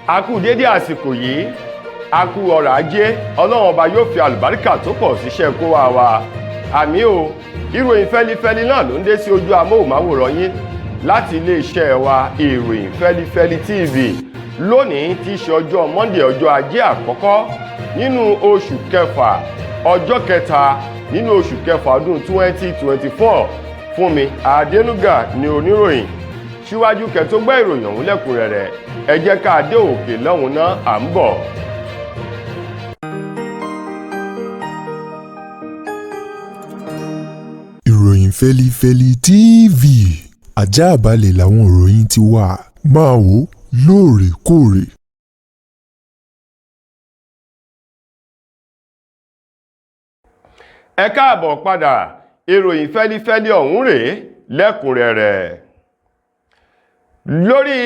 A kú dédé àsìkò yìí, a kú ọrọ̀ ajé. Ọlọ́run Ọba yóò fi àlùbáríkà tó pọ̀ síṣẹ́ kó wa wa, àmín o. Ìròyìn fẹ́lifẹ́li náà ló ń dé sí ojú amóhùnmáwòrán yín láti iléeṣẹ́ wa, Ìròyìn Fẹ́lifẹ́li TV, lónìí tí í ṣe ọjọ́ Monday, ọjọ́ ajé àkọ́kọ́ nínú oṣù kẹfà, ọjọ́ kẹta nínú oṣù kẹfà ọdún 2024. Fúnmi Adénúgà ní oníròyìn. Síwájú kẹ́ tó gbọ́ ìròyìn ọ̀hún lẹ́kùnrẹ́rẹ́, ẹ jẹ́ ká dé òkè lọ́hùn náà, à ń bọ̀. Ìròyìn Fẹ́lifẹ́li TV, àjààbalẹ̀ làwọn ìròyìn ti wà, máa wò lóòrèkóòrè. Ẹ káàbọ̀ padà. Ìròyìn fẹ́lifẹ́li ọ̀hún rèé lẹ́kùnrẹ́rẹ́. Lórí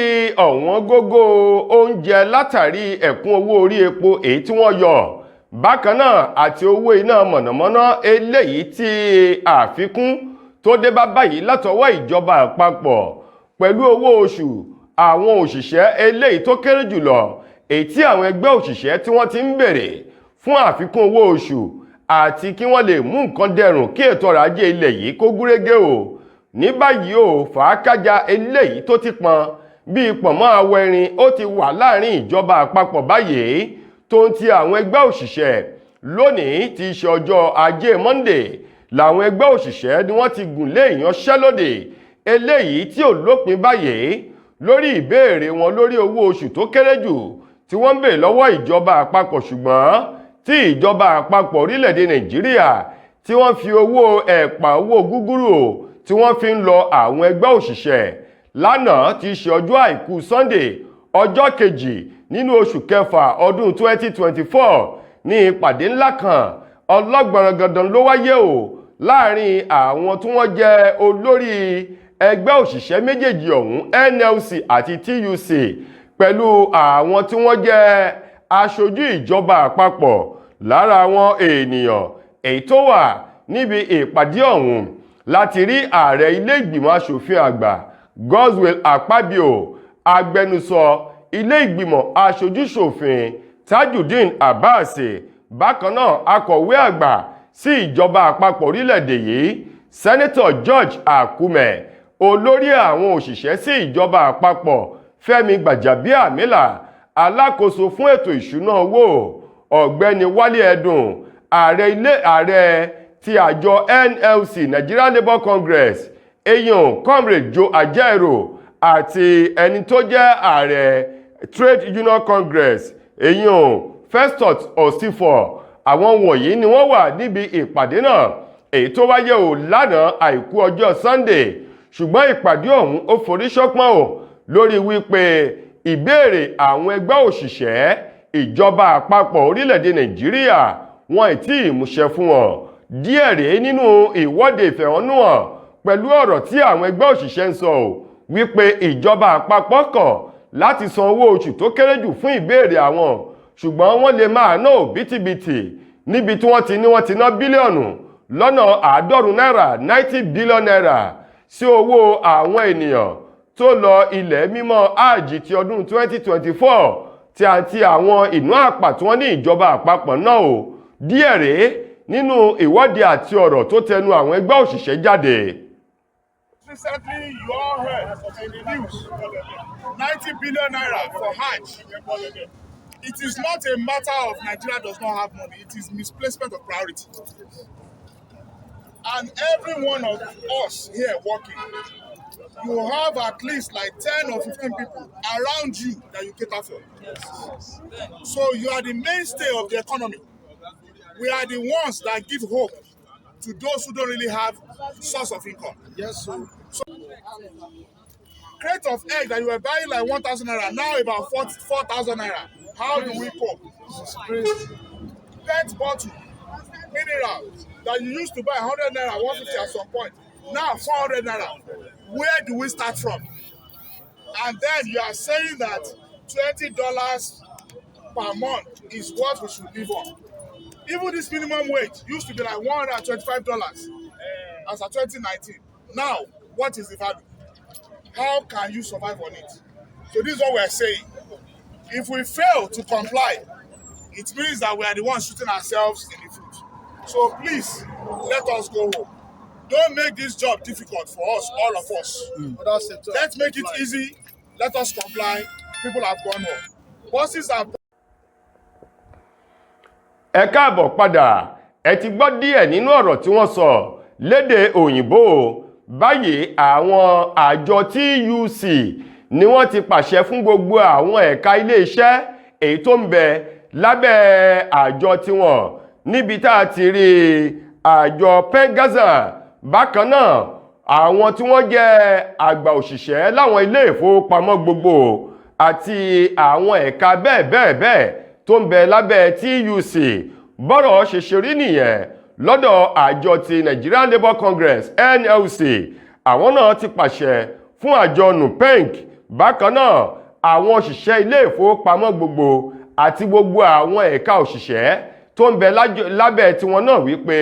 ọ̀wọ́n gógó oúnjẹ látàrí ẹ̀kún owó orí epo èyí tí wọ́n yọ, bákan náà àti owó iná mọ̀nàmọ́ná eléyìí tí àfikún tó dé bá báyìí látọwọ́ ìjọba àpapọ̀, pẹ̀lú owó oṣù àwọn òṣìṣẹ́ eléyìí tó kéré jùlọ, èyí tí àwọn ẹgbẹ́ òṣìṣẹ́ tí wọ́n ti ń bèrè fún àfikún owó oṣù àti kí wọ́n lè mú nǹkan dẹrùn kí ètò ọrọ̀ ajé ilẹ̀ yìí kó gúrégé o. Ní báyìí o, fàákájà eléyìí tó ti pọn bíi pọ̀nmọ́ awọ erin ó ti wà láàrin ìjọba àpapọ̀ báyìí tó ń ti àwọn ẹgbẹ́ òṣìṣẹ́. Lónìí tí í ṣe ọjọ́ ajé Monday làwọn ẹgbẹ́ òṣìṣẹ́ ni wọ́n ti gùn lé ìyanṣẹ́lódì eléyìí tí ò lópin báyìí lórí ìbéèrè wọn lórí owó oṣù tó kéré jù tí wọ́n ń béèrè lọ́wọ́ ìjọba àpapọ̀, ṣùgbọ́n tí ìjọba àpapọ̀ orílẹ̀-èdè Nàìjíríà tí wọ́n fi owó ẹ̀pà, owó gúgúrú tí wọ́n fi ń lọ àwọn ẹgbẹ́ òṣìṣẹ́. Lánàá tí í ṣe ọjọ́ àìkú Sunday, ọjọ́ kejì nínú oṣù kẹfà ọdún 2024, ní ìpàdé ńlá kan ọlọ́gbọ̀nrangandan ló wáyé o láàrin àwọn tí wọ́n jẹ́ olórí ẹgbẹ́ òṣìṣẹ́ méjèèjì ọ̀hún, NLC àti TUC, pẹ̀lú àwọn tí wọ́n jẹ́ aṣojú ìjọba àpapọ̀. Lára àwọn ènìyàn èyí tó wà níbi ìpàdé ọ̀hún láti rí ààrẹ ilé ìgbìmọ̀ aṣòfin àgbà Godswill Akpabio, agbẹnusọ ilé ìgbìmọ̀ aṣojúṣòfin Tajudeen Abbas, bákan náà akọ̀wé àgbà sí ìjọba àpapọ̀ orílẹ̀-èdè yìí, Senator George Akume, olórí àwọn òṣìṣẹ́ sí ìjọba àpapọ̀ Fẹ́mi Gbàjàbíàmílà, alákòóso fún ètò ìṣúná owó Ọ̀gbẹ́ni Wálé Ẹdùn, ààrẹ ilé ààrẹ ti àjọ NLC, Nigeria Labour Congress, eyan Comrade Joe Ajaero, àti ẹni tó jẹ́ ààrẹ Trade Union Congress, eyan Festus Osifo. Àwọn wọ̀nyí ni wọ́n wà níbi ìpàdé náà èyí tó wáyé o lánàá àìkú ọjọ́ Sunday. Ṣùgbọ́n ìpàdé ọ̀hún ó forí ṣọpọ́n o lórí wípé ìbéèrè àwọn ẹgbẹ́ òṣìṣẹ́, ìjọba àpapọ̀ orílẹ̀-èdè Nàìjíríà wọn ì tí ì múṣẹ fún wọn. Díẹ̀ rèé nínú ìwọ́de ìfẹ̀hónúhàn pẹ̀lú ọ̀rọ̀ tí àwọn ẹgbẹ́ òṣìṣẹ́ ń sọ ò wípé ìjọba àpapọ̀ kọ̀ láti san owó oṣù tó kéré jù fún ìbéèrè àwọn, ṣùgbọ́n wọ́n lè máa ná òbítíbitì níbi tí wọ́n ti ní wọ́n ti ná bílíọ̀nù lọ́nà 90 náírà, 90 billion naira, sí owó àwọn ènìyàn tó lọ ilẹ̀ mímọ́ Hajj ti ọdún 2024 tí àti àwọn ìnú àpà tí wọ́n ní ìjọba àpapọ̀ náà o. Díẹ̀ rèé nínú ìwọ́de àti ọ̀rọ̀ tó tẹnu àwọn ẹgbẹ́ òṣìṣẹ́ jáde. Recently, you all heard in the news, 90 billion naira for Hajj. It is not a matter of Nigeria does not have money. It is misplacement of priority. And every one of us here working, you have at least like 10 or 15 people around you that you cater for. So you are the mainstay of the economy. We are the ones that give hope to those who don't really have source of income. Yes, sir. So, crate of egg that you were buying like 1,000 naira, now about 4,000 naira. How do we cope? This is crazy. PET bottle, mineral that you used to buy 100 naira, 150 at some point, now 400 naira. Where do we start from? And then you are saying that $20 per month is what we should live on. Even this minimum wage used to be like $125 as of 2019. Now, what is the value? How can you survive on it? So this is what we're saying. If we fail to comply, it means that we are the ones shooting ourselves in the foot. So please, let us go home. Don't make this job difficult for us, all of us. Let's make it easy. Let us comply. People have gone home. Buses have Ẹ káàbọ̀ padà. Ẹ ti gbọ́ díẹ̀ nínú ọ̀rọ̀ tí wọ́n sọ lédè òyìnbó. Báyìí, àwọn àjọ TUC ni wọ́n ti pàṣẹ fún gbogbo àwọn ẹ̀ka iléeṣẹ́ èyí tó ń bẹ lábẹ́ àjọ tiwọn, níbi tá a ti rí àjọ PENGASSAN, bákan náà àwọn tí wọ́n jẹ́ àgbà òṣìṣẹ́ láwọn ilé ìfowópamọ́ gbogbo àti àwọn ẹ̀ka bẹ́ẹ̀ bẹ́ẹ̀ bẹ́ẹ̀ tó ń bẹ lábẹ́ TUC. Bọ́rọ̀ ṣe ṣe rí nìyẹn. Lọ́dọ̀ àjọ ti Nigerian Labour Congress, NLC, àwọn náà ti pàṣẹ fún àjọ NUPENG, bákan náà àwọn òṣìṣẹ́ ilé ìfowópamọ́ gbogbo àti gbogbo àwọn ẹ̀ka òṣìṣẹ́ tó ń bẹ lábẹ́ tiwọn náà wípé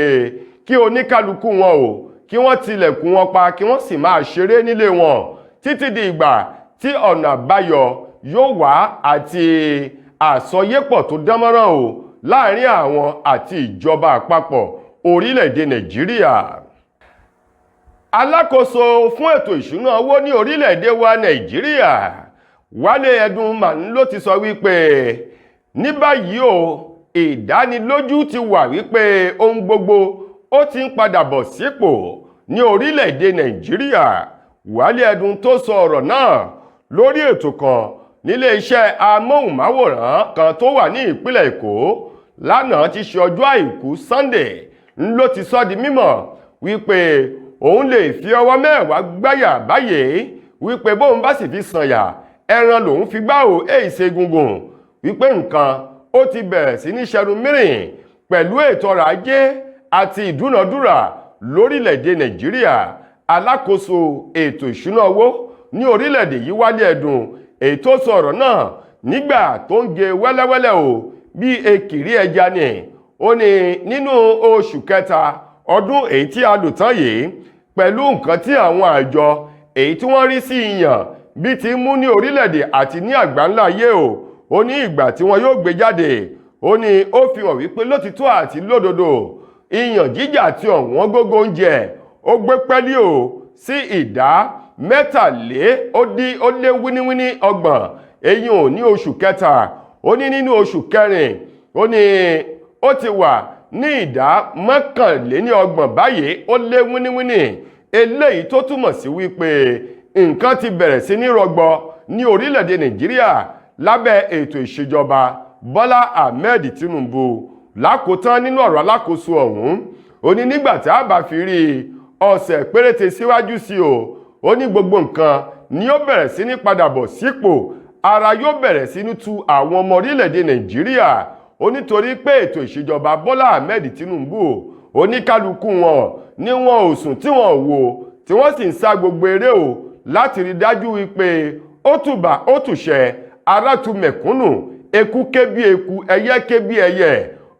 kí oníkálukú wọn o, kí wọ́n tilẹ̀kùn wọn pa, kí wọ́n sì máa ṣeré nílé wọn títí di ìgbà tí ọ̀nà àbáyọ yóò wá àti àsọyépọ̀ tó dánmọ́rán o láàrin àwọn àti ìjọba àpapọ̀ orílẹ̀-èdè Nàìjíríà. Alákòóso fún ètò ìṣúná owó ní orílẹ̀-èdè wa Nàìjíríà, Wálé Ẹdùn màá ló ti sọ wípé ní báyìí o, ìdánilójú ti wà wípé ohun gbogbo ó ti ń padà bọ̀ sípò ní orílẹ̀-èdè Nàìjíríà. Wálé Ẹdùn tó sọ ọ̀rọ̀ náà lórí ètò kan nílé iṣẹ́ amóhùnmáwòrán kan tó wà ní ìpínlẹ̀ Èkó lánàá ti ṣe ọjọ́ Àìkú Sunday ló ti sọ di mímọ̀ wípé òun lè fi ọwọ́ mẹ́wàá gbáyà báyìí wípé bóun bá sì fi sànyà, ẹran lòun fi gbá o, èyí ṣe gungun, wípé nǹkan ó ti bẹ̀rẹ̀ sí ní ṣẹnu mìíràn pẹ̀lú ètò ọrọ̀ ajé àti ìdúnàdúrà lórílẹ̀‐èdè Nàìjíríà. Alákòóso ètò ìṣúná owó ní orílẹ̀-èdè yìí, Wálé Ẹ̀dùn, èyí tó sọ ọ̀rọ̀ náà nígbà tó ń ge wẹ́lẹ́wẹ́lẹ́ o bí ekìrí ẹja ni, ó ní nínú oṣù kẹta ọdún èyí tí a lò tán yìí, pẹ̀lú nǹkan tí àwọn àjọ èyí tí wọ́n rí sí ìyàn bí ti mú ní orílẹ̀-èdè àti ní àgbáńlá ayé o, ó ní ìgbà tí wọn yóò gbé jáde, ó ní ó fi hàn wípé lótìtọ́ àti lódodo, ìyàn jíjà àti ọ̀wọ́n gógó oúnjẹ ó gbé pẹ́lí o sí ìdá 33 ó dín ó lé wíníwíní 30, èyí ò ní oṣù kẹta. Ó ní nínú oṣù kẹrin, ó ní ó ti wà ní ìdá 31 báyìí ó lé wíníwíní, eléyìí tó túmọ̀ sí wípé nǹkan ti bẹ̀rẹ̀ sí ní rọgbọ ní orílẹ̀-èdè Nàìjíríà lábẹ́ ètò ìṣèjọba Bọ́lá Ahmed Tinubu. Lákòótán nínú ọ̀rọ̀ alákòóso ọ̀hún, ó ní nígbà tí a bá fi rí ọ̀sẹ̀ péréte síwájú sí o, ó ní gbogbo nǹkan ni ó bẹ̀rẹ̀ sí ní padà bọ̀ sípò, ara yóò bẹ̀rẹ̀ sí ní tu àwọn ọmọ orílẹ̀-èdè Nàìjíríà. Ó nítorí pé ètò ìṣèjọba Bọ́lá Ahmed Tinubu, oníkálukú wọn ní wọn ò sùn tí wọn ò wò, tí wọ́n sì ń sá gbogbo eré o láti rí dájú wípé ó tùbà ó tùṣẹ, ara tu mẹ̀kúnnù, eku ké bí eku, ẹyẹ ké bí ẹyẹ,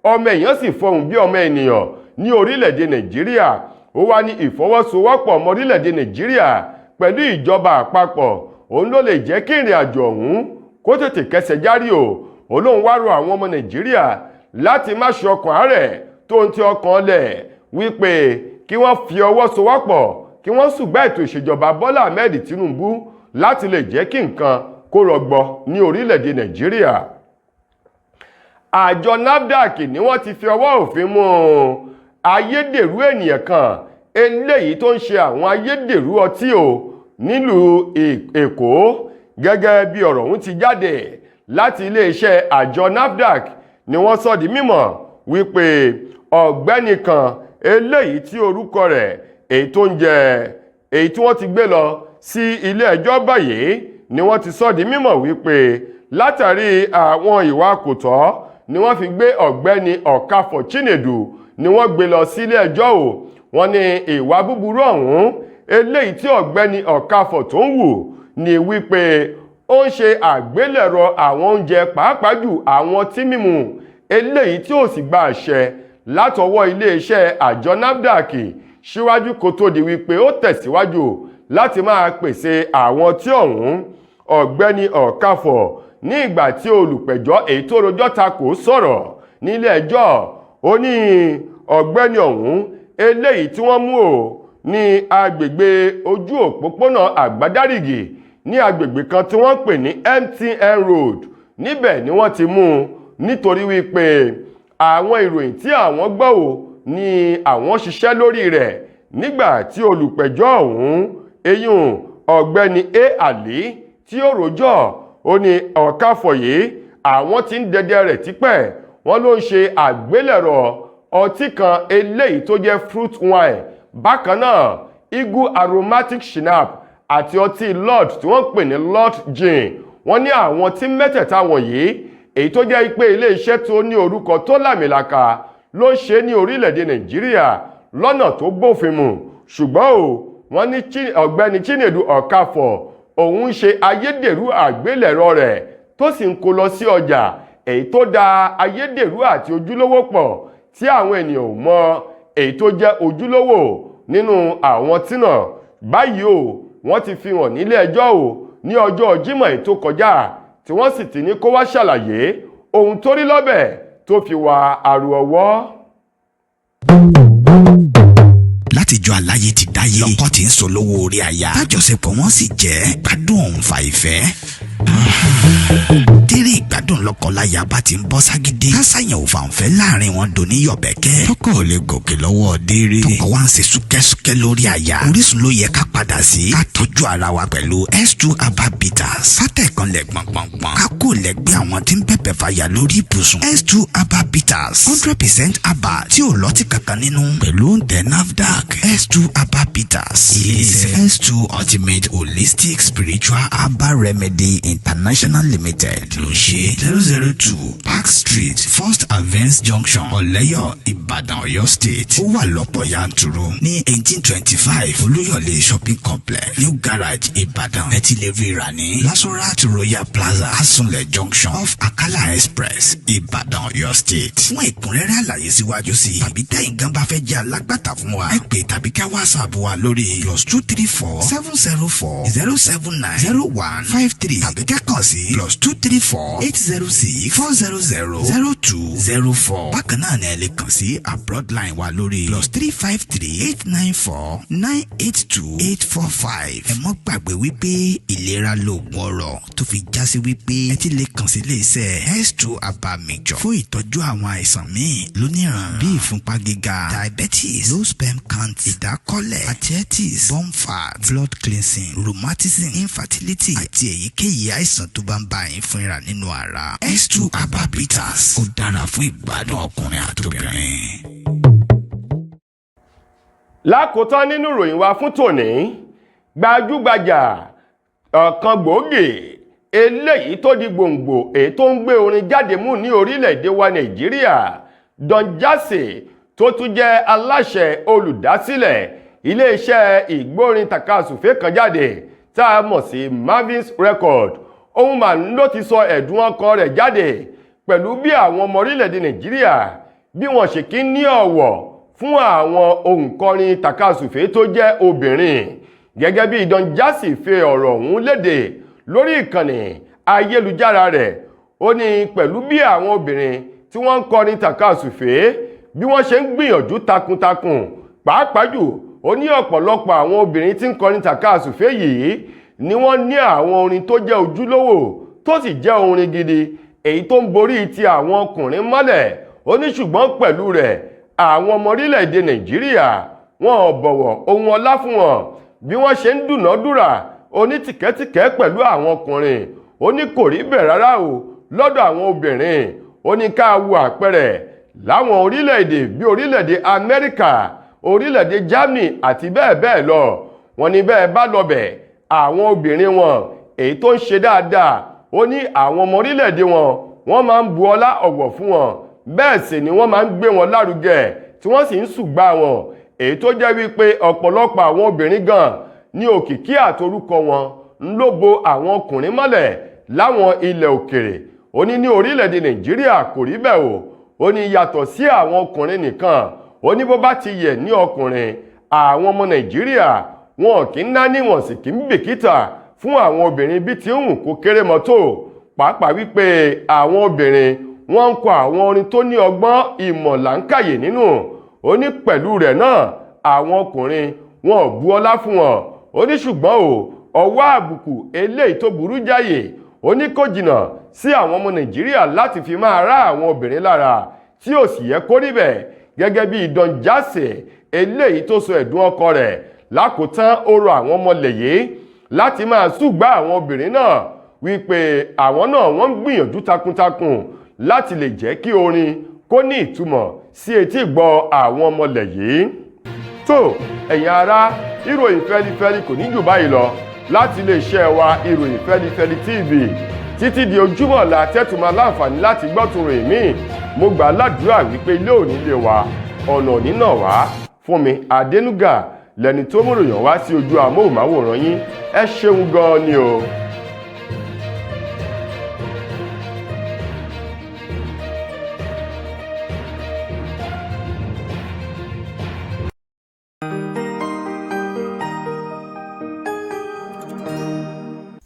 ọmọ èèyàn sì fọhùn bí ọmọ ènìyàn ní orílẹ̀-èdè Nàìjíríà. Ó wá ní ìfọwọ́sowọ́pọ̀ ọmọ orílẹ̀-èdè Nàìjíríà pẹ̀lú ìjọba àpapọ̀ òun ló lè jẹ́ kí ìrìn àjò ọ̀hún kó tètè kẹsẹ̀ járí o. Òun wá rọ àwọn ọmọ Nàìjíríà láti má ṣe ọkàn àárẹ̀ tó ń ti ọkàn lẹ̀, wípé kí wọ́n fi ọwọ́ sowọ́pọ̀, kí wọ́n ṣùgbọ́n ètò ìṣèjọba Bọ́lá Ahmed Tinubu láti lè jẹ́ kí nǹkan kó rọgbọ ní orílẹ̀-èdè Nàìjíríà. Àjọ NAFDAC ni wọ́n ti fi ọwọ́ òfin mú ayédèrú ènìyàn kan eléyìí tó ń ṣe àwọn ayédèrú ọtí o nílùú Èkó. Gẹ́gẹ́ bí ọ̀rọ̀ ọ̀hún ti jáde láti iléeṣẹ́ àjọ NAFDAC, ni wọ́n sọ di mímọ̀ wípé ọ̀gbẹ́ni kan eléyìí tí orúkọ rẹ̀ èyí tó ń jẹ́ èyí tí wọ́n ti gbé lọ sí ilé ẹjọ́ báyìí, ni wọ́n ti sọ di mímọ̀ wípé látàrí àwọn ìwà kò tọ́ ni wọ́n fi gbé ọ̀gbẹ́ni Ọ̀kàfọ̀ Chinedu, ni wọ́n gbé lọ sílé ẹjọ́ o. Wọ́n ní ìwà búburú ọ̀hún eléyìí tí ọ̀gbẹ́ni Ọ̀kàfọ̀ tó ń wù ní wípé ó ń ṣe àgbélẹ̀rọ àwọn oúnjẹ, pàápàá jù àwọn tí mímu eléyìí tí ò sì gba àṣẹ látọwọ́ iléeṣẹ́ àjọ NAFDAC síwájú kó tó di wípé ó tẹ̀síwájú láti máa pèsè àwọn tí ọ̀hún. Ọ̀gbẹ́ni Okafor ní ìgbà tí olùpẹ̀jọ́ èyí tó rojọ́ takò sọ̀rọ̀ nílé ẹjọ́, ó ní ọ̀gbẹ́ni ọ̀hún eléyìí tí wọ́n mú o ní agbègbè ojú òpópónà Àgbádárìgì ní agbègbè kan tí wọ́n pè ní MTN Road, níbẹ̀ ni wọ́n ti mú un nítorí wípé àwọn ìròyìn tí àwọn gbọ́ ò ní àwọn ṣiṣẹ́ lórí rẹ̀ nígbà tí olùpẹ̀jọ́ ọ̀hún eyín ọ̀gbẹ́ni A. Ali tí ó rojọ́. Ó ní Okafor yìí àwọn tí ń dẹdẹ rẹ̀ tipẹ́, wọ́n ló ń ṣe àgbélẹ̀rọ ọtí kan eléyìí tó jẹ́ fruit wine, bákan náà Eagle aromatic schnapps àti ọtí Lord tí wọ́n pè ní Lord Gin. Wọ́n ní àwọn tí mẹ́tẹ̀ẹ̀ta wọ̀nyí èyí tó jẹ́ pé iléeṣẹ́ tó ní orúkọ tó làmìlaka ló ń ṣe ní orílẹ̀-èdè Nàìjíríà lọ́nà tó bófin mu, ṣùgbọ́n o wọ́n ní ọ̀gbẹ́ni Chinedu Okafor òun ń ṣe ayédèrú àgbélẹ̀rọ rẹ̀ tó sì ń kó lọ sí ọjà, èyí tó da ayédèrú àti ojúlówó pọ̀ tí àwọn ènìyàn ò mọ èyí tó jẹ́ ojúlówó nínú àwọn tínà báyìí o. Wọ́n ti fi hàn nílé ẹjọ́ o ní ọjọ́ Jímọ̀ èyí tó kọjá, tí wọ́n sì ti ní kó wá ṣàlàyé ohun tó rí lọ́bẹ̀ tó fi wà àrò ọwọ́. Látijọ́ aláyé ti dáyé, lọ́kọ tí ń sọ lówó orí aya, tájọṣepọ̀ wọn sì jẹ́ gbádùn òun fa ìfẹ́ tẹ́rẹ̀ ìgbádùn. Lọ́kọláya bá ti ń bọ́ ságídí, kásáyàn ò fàǹfẹ́ láàrin wọn dòní yọ̀bẹ̀kẹ́. Tọkọ ò lè gòkè lọ́wọ́ déré, tọkọ wa ń ṣe súkẹ́súkẹ́ lórí aya. Orísun ló yẹ ká padà sí, ká tọ́jú ara wa pẹ̀lú S2 Herbal Bitters. Sátẹ̀kanlẹ̀ gbọ̀ngbọ̀ngbọ̀n, ká kó lẹ́gbẹ́ àwọn tí ń bẹ̀bẹ̀ fàyà lórí ibùsùn. S2 Herbal Bitters, 100% herbal tí ò lọ́tí kankan nínú, pẹ̀lú òǹtẹ̀ NAFDAC. S2 Herbal Bitters, ilé-iṣẹ́ S2 Ultimate Holistic Spiritual Herbal Remedy International Limited ló ń ṣe. 002 Park Street, First Avance Junction, Ọ̀lẹ́yọ̀, Ìbàdàn, Ọ̀yọ́ State. Ó wà lọ́pọ̀ yanturu ní 1825 Olúyọ̀lé Shopping Complex, New Garage, Ìbàdàn. Ẹ ti lè rí rà ní Lasorat Royal Plaza, Asunlẹ̀ Junction, off Akala Express, Ìbàdàn, Ọ̀yọ́ State. Fún ẹ̀kúnrẹ́rẹ́ àlàyé síwájú sí i tàbí tẹ́yin gan bá fẹ́ jẹ́ alágbàtà fún wa, ẹ pè tàbí ká WhatsApp wa lórí +234 704 079 0153 tàbí ká kàn sí +234 806 400 0204. Bákan náà ni ẹ lè kàn sí abroad line wa lórí +353 894 982 845. Ẹ mọ́ gbàgbé wípé ìlera lóògùn ọrọ̀, tó fi já sí wípé ẹ ti lè kàn sí iléeṣẹ́ S2 Herbal Mixture fún ìtọ́jú àwọn àìsàn míì lóníran bíi ìfúnpá gíga, diabetes, low sperm count, ìdákọ́lẹ̀, arthritis, bone fat, blood cleansing, rheumatism, infertility àti èyíkéyìí àìsàn tó bá ń bá yín fínra nínú ara. S2 Herbal Bitters, ó dára fún ìgbádùn ọkùnrin àtobìnrin. Lákòótán nínú ìròyìn wa fún tòní, gbajúgbajà ọ̀kan gbòógì eléyìí tó di gbòǹgbò èyí tó ń gbé orin jáde mú ní orílẹ̀-èdè wa Nàìjíríà, Don Jazzy, tó tún jẹ́ aláṣẹ olùdásílẹ̀ iléeṣẹ́ ìgbórin tàkasùfé kan jáde tá a mọ̀ sí Mavins Record, ohun mà ló ti sọ ẹ̀dùn ọkàn rẹ̀ jáde pẹ̀lú bí àwọn ọmọ orílẹ̀-èdè Nàìjíríà bí wọ́n ṣe kí ní ọ̀wọ̀ fún àwọn òǹkọrin tàkasùfé tó jẹ́ obìnrin. Gẹ́gẹ́ bí Don Jazzy fi ọ̀rọ̀ ọ̀hún léde lórí ìkànnì ayélujára rẹ̀, ó ní pẹ̀lú bí àwọn obìnrin tí wọ́n ń kọrin tàkasùfé bí wọ́n ṣe ń gbìyànjú takuntakun, pàápàá jù ó ní ọ̀pọ̀lọpọ̀ àwọn obìnrin tí ń kọrin tàkasùfé yìí ni wọ́n ní àwọn orin tó jẹ́ ojúlówó tó sì jẹ́ orin gidi èyí tó ń borí ti àwọn ọkùnrin mọ́lẹ̀. Ó ní ṣùgbọ́n pẹ̀lú rẹ̀, àwọn ọmọ orílẹ̀-èdè Nàìjíríà wọn ò bọ̀wọ̀ ohun ọlá fún wọn bí wọ́n ṣe ń dúnàádúrà onítìkẹ́tìkẹ́ pẹ̀lú àwọn ọkùnrin. Ó ní kò rí bẹ́ẹ̀ rárá o lọ́dọ̀ àwọn obìnrin. Ó ní ká wo àpẹẹrẹ láwọn orílẹ̀-èdè bí orílẹ̀-èdè Amẹ́ríkà, orílẹ̀-èdè Germany àti bẹ́ẹ̀ bẹ́ẹ̀ lọ. Wọ́n ní bẹ́ẹ̀ bá lọ bẹ̀, àwọn obìnrin wọn èyí tó ń ṣe dáadáa, ó ní àwọn ọmọ orílẹ̀-èdè wọn, wọ́n máa ń bu ọlá ọ̀wọ̀ fún wọn, bẹ́ẹ̀ sì ni wọ́n máa ń gbé wọn lárugẹ tí wọ́n sì ń ṣùgbà wọn, èyí tó jẹ́ wípé ọ̀pọ̀lọpọ̀ àwọn obìnrin gan ní òkìkí àtorúkọ wọn ń ló bo àwọn ọkùnrin mọ́lẹ̀ láwọn ilẹ̀ òkèrè. Ó ní ní orílẹ̀-èdè Nàìjíríà kò rí bẹ́ẹ̀ o. Ó ní yàtọ̀ sí àwọn ọkùnrin nìkan, ó ní bó bá ti yẹ ní ọkùnrin, àwọn ọmọ Nàìjíríà wọn kì í ná níwọ̀n sì kì í bìkítà. Fún àwọn obìnrin bí ti ń hùn kó kéré mọ́tò, pàápàá wípé àwọn obìnrin wọ́n ń kọ àwọn orin tó ní ọgbọ́n ìmọ̀ làǹkàyè nínú. Ó ní pẹ̀lú rẹ̀ náà, àwọn ọkùnrin wọn ò bu ọlá fún wọn. Ó ní ṣùgbọ́n o, ọwọ́ àbùkù eléyìí tó burú jáyè, ó ní kò jìnnà sí àwọn ọmọ Nàìjíríà láti fi máa rá àwọn obìnrin lára, tí ò sì yẹ kó rí bẹ́ẹ̀, gẹ́gẹ́ bí Don Jazzy eléyìí tó sọ ẹ̀dùn ọkọ rẹ̀. Lákòótán, ó rọ àwọn ọmọlẹ̀yẹ láti máa ṣùgbà àwọn obìnrin náà, wípé àwọn náà wọ́n ń gbìyànjú takuntakun láti lè jẹ́ kí orin kó ní ìtumọ̀ sí etí ìgbọ́ àwọn ọmọlẹ̀ yìí. Tó, ẹ̀yin ará, ìròyìn fẹ́lifẹ́li kò ní jù báyìí lọ láti iléeṣẹ́ wa, Ìròyìn Fẹ́lifẹ́li TV. Títí di ojúmọ̀ la tẹ́tùmọ̀ láǹfààní láti gbọ́ tún rìn míì. Mo gbà ládùúrà wípé ilé òní lè wà, ọ̀nà òní náà wá fún mi. Adénúgà lẹni tó múròyìn wá sí ojú amóhùnmáwòrán yín. Ẹ ṣeun gan-an ni o.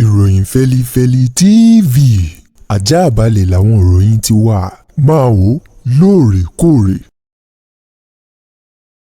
Ìròyìn Fẹ́lifẹ́li TV, àjààbalẹ̀ làwọn ìròyìn ti wà. Máa wò lóòrèkóòrè.